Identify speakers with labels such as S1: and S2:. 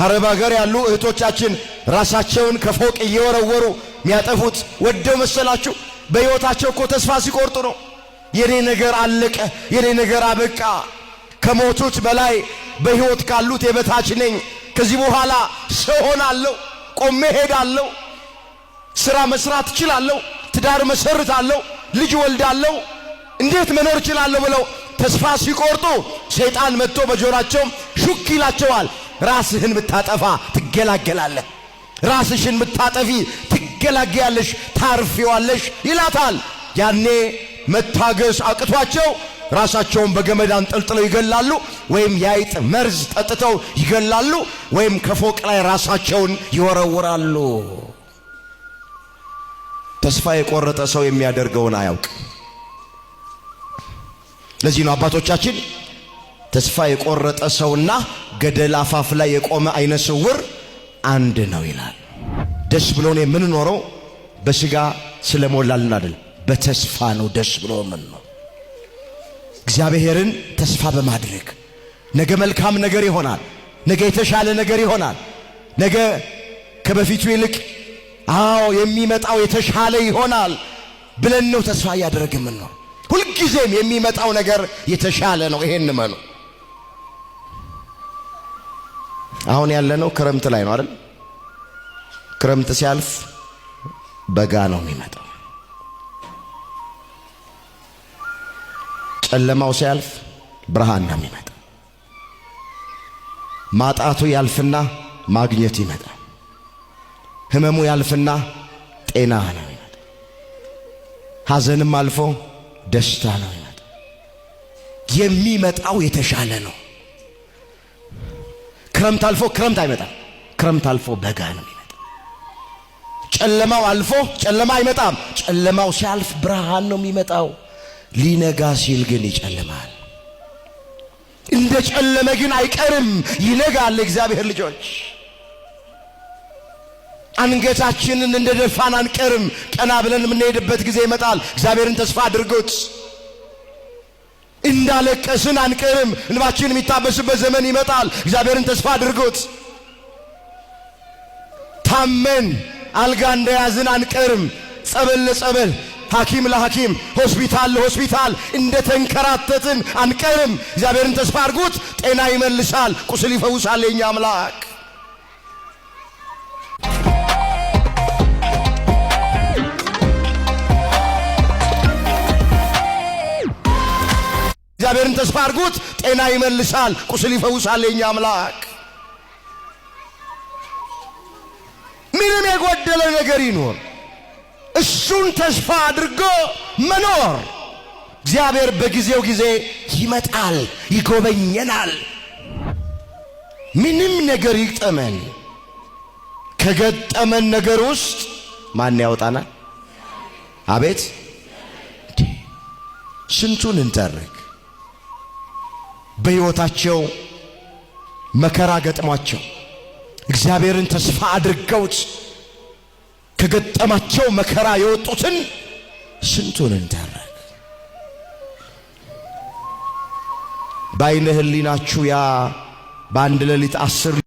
S1: አረብ ሀገር ያሉ እህቶቻችን ራሳቸውን ከፎቅ እየወረወሩ የሚያጠፉት ወደው መሰላችሁ? በሕይወታቸው እኮ ተስፋ ሲቆርጡ ነው። የኔ ነገር አለቀ፣ የኔ ነገር አበቃ፣ ከሞቱት በላይ በሕይወት ካሉት የበታች ነኝ፣ ከዚህ በኋላ ሰው ሆናለሁ፣ ቆሜ ሄዳለሁ፣ ስራ መስራት እችላለሁ፣ ትዳር መሰርታለሁ፣ ልጅ ወልዳለሁ፣ እንዴት መኖር እችላለሁ ብለው ተስፋ ሲቆርጡ ሰይጣን መጥቶ በጆሯቸው ሹክ ይላቸዋል። ራስህን ብታጠፋ ትገላገላለህ፣ ራስሽን ብታጠፊ ትገላገያለሽ፣ ታርፊዋለሽ ይላታል። ያኔ መታገስ አቅቷቸው ራሳቸውን በገመድ አንጠልጥለው ይገላሉ፣ ወይም የአይጥ መርዝ ጠጥተው ይገላሉ፣ ወይም ከፎቅ ላይ ራሳቸውን ይወረውራሉ። ተስፋ የቆረጠ ሰው የሚያደርገውን አያውቅ። ለዚህ ነው አባቶቻችን ተስፋ የቆረጠ ሰውና ገደል አፋፍ ላይ የቆመ አይነ ስውር አንድ ነው ይላል። ደስ ብሎን የምንኖረው በስጋ ስለሞላልን አይደል፣ በተስፋ ነው። ደስ ብሎ የምንኖረው እግዚአብሔርን ተስፋ በማድረግ ነገ መልካም ነገር ይሆናል፣ ነገ የተሻለ ነገር ይሆናል፣ ነገ ከበፊቱ ይልቅ አዎ የሚመጣው የተሻለ ይሆናል ብለን ነው ተስፋ እያደረግን የምንኖረው። ሁልጊዜም የሚመጣው ነገር የተሻለ ነው። ይሄን እመኑ። አሁን ያለነው ክረምት ላይ ነው አይደል? ክረምት ሲያልፍ በጋ ነው የሚመጣው። ጨለማው ሲያልፍ ብርሃን ነው የሚመጣው። ማጣቱ ያልፍና ማግኘት ይመጣል። ህመሙ ያልፍና ጤና ነው የሚመጣው። ሐዘንም አልፎ ደስታ ነው የሚመጣው። የሚመጣው የተሻለ ነው። ክረምት አልፎ ክረምት አይመጣም። ክረምት አልፎ በጋ ነው የሚመጣው። ጨለማው አልፎ ጨለማ አይመጣም። ጨለማው ሲያልፍ ብርሃን ነው የሚመጣው። ሊነጋ ሲል ግን ይጨልማል። እንደ ጨለመ ግን አይቀርም፣ ይነጋል። እግዚአብሔር ልጆች አንገታችንን እንደ ደፋን አንቀርም። ቀና ብለን የምንሄድበት ጊዜ ይመጣል። እግዚአብሔርን ተስፋ አድርጉት። እንዳለቀስን አንቀርም። እንባችን የሚታበስበት ዘመን ይመጣል። እግዚአብሔርን ተስፋ አድርጉት። ታመን አልጋ እንደያዝን አንቀርም። ጸበል ለጸበል፣ ሐኪም ለሐኪም፣ ሆስፒታል ለሆስፒታል እንደ ተንከራተትን አንቀርም። እግዚአብሔርን ተስፋ አድርጉት። ጤና ይመልሳል፣ ቁስል ይፈውሳል የኛ አምላክ። እግዚአብሔርን ተስፋ አድርጉት። ጤና ይመልሳል፣ ቁስል ይፈውሳል የኛ አምላክ። ምንም የጎደለ ነገር ይኖር እሱን ተስፋ አድርጎ መኖር። እግዚአብሔር በጊዜው ጊዜ ይመጣል፣ ይጎበኘናል። ምንም ነገር ይግጠመን፣ ከገጠመን ነገር ውስጥ ማን ያወጣናል? አቤት ስንቱን እንተርክ። በሕይወታቸው መከራ ገጥሟቸው እግዚአብሔርን ተስፋ አድርገውት ከገጠማቸው መከራ የወጡትን ስንቱን እንተርክ። በዓይነ ሕሊናችሁ ያ በአንድ ሌሊት 10